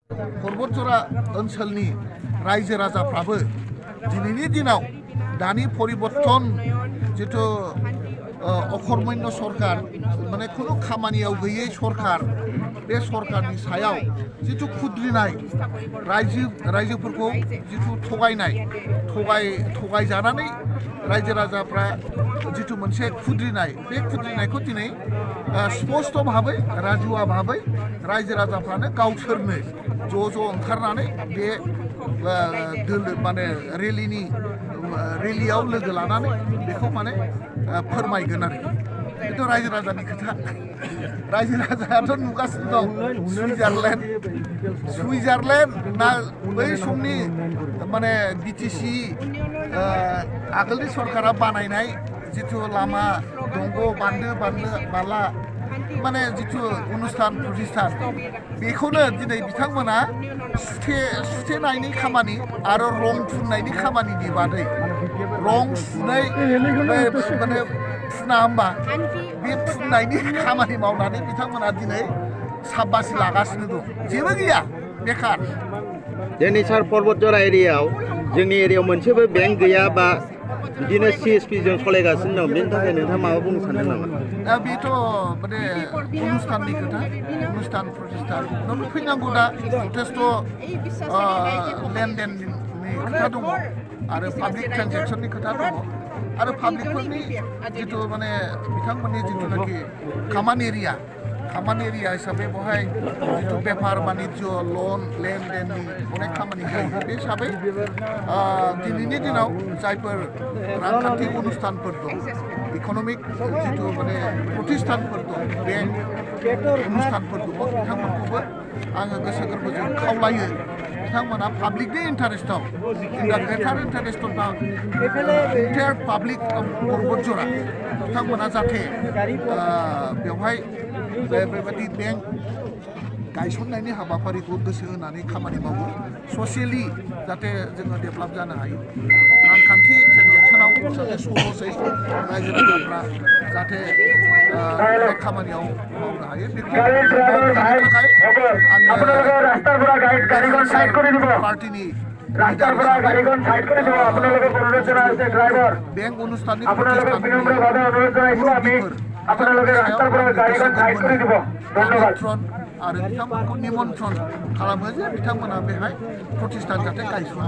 पर्बतजरा ओनसोलनि रायजो राजाफ्राबो दिनैनि दिनाव दानि परिबर्तन जितु अकर्मण्य सरकार माने खुनु खामानियाव गैयै सरकार बे सरकारनि सायाव जितु खुद्रिनाय रायजोफोरखौ जितु थगायजानानै रायजो राजाफ्रा जितु मोनसे खुद्रिनाय बे खुद्रिनायखौ दिनै स्पष्ट भाबै राजुवा भाबै रायजो राजाफ्रानो गावसोरनो ज' ओंखारनानै बे माने रेलियाव लोगो लानानै बेखौ माने फोरमायगोन आरो बेथ' रायजो राजानि खोथा रायजो राजायाथ' नुगासिनो दं सुइजारलेण्ड ना बै समनि माने बिटिसि आगोलनि सरकारा बानायनाय जितु लामा दंग बान्दो बाला माने जितु अनुष्ठान प्रतिष्ठान बेखौनो दिनै बिथांमोना सुथेनायनि खामानि आरो रं फुननायनि खामानिनि बादै रं सुनाय माने फुना होमबा बे फुननायनि खामानि मावनानै बिथांमोना दिनै साब्बासि लागासिनो दं जेबो गैया बेखार जोंनि सार पर्बतजरा एरियायाव जोंनि एरियायाव मोनसेबो बेंक गैया बा बिदिनो CSP जों सलायगासिनो दं बेनि थाखाय नोंथाङा माबा बुंनो सानदों नामा? बेथ' माने अनुष्ठाननि खोथा अनुष्ठान प्रतिष्ठान नों फैनांगौ दा जथेस्थ' लेनदेननि खोथा दङ आरो पाब्लिक ट्रेन्जेक्सननि खोथा दङ आरो पाब्लिकफोरनि जितु माने बिथांमोननि जितुनाखि खामानि एरिया हिसाबै बेवहाय जितु बेफार बानिज्य लन लेनदेननि अनेक खामानि जायो बे हिसाबै दिनैनि दिनाव जायफोर रांखान्थि अनुष्ठानफोर दं इक'नमिक जितु माने प्रतिष्ठानफोर दं बेंक अनुष्ठानफोर दङ बिथांमोनखौबो आङो गोसो गोरबोजों खावलायो बिथांमोना पाब्लिकनि इन्टारेस्टआव ग्रेटार इन्टारेस्ट अफ इन्टायर पाब्लिक पर्बतजरा बिथांमोना जाहाथे बेवहाय बेबायदि बेंक गायसननायनि हाबाफारिखौ गोसो होनानै खामानि मावो ससियेलि जाहाथे जोङो डेभेलप जानो हायो रांखान्थि ट्रेन्जेक्सनाव जाहाथे सहसै रायजो राजाफ्रा जाहाथे बे खामानियाव मावनो हायो बेखौ थाखाय आङो पार्टिनि बेंक अनुष्ठाननि प्रतिष्ठान आरो बिथांमोनखौ निमन्त्रन खालामो जे बिथांमोना बेहाय प्रतिष्ठान जाहाथे गायसनो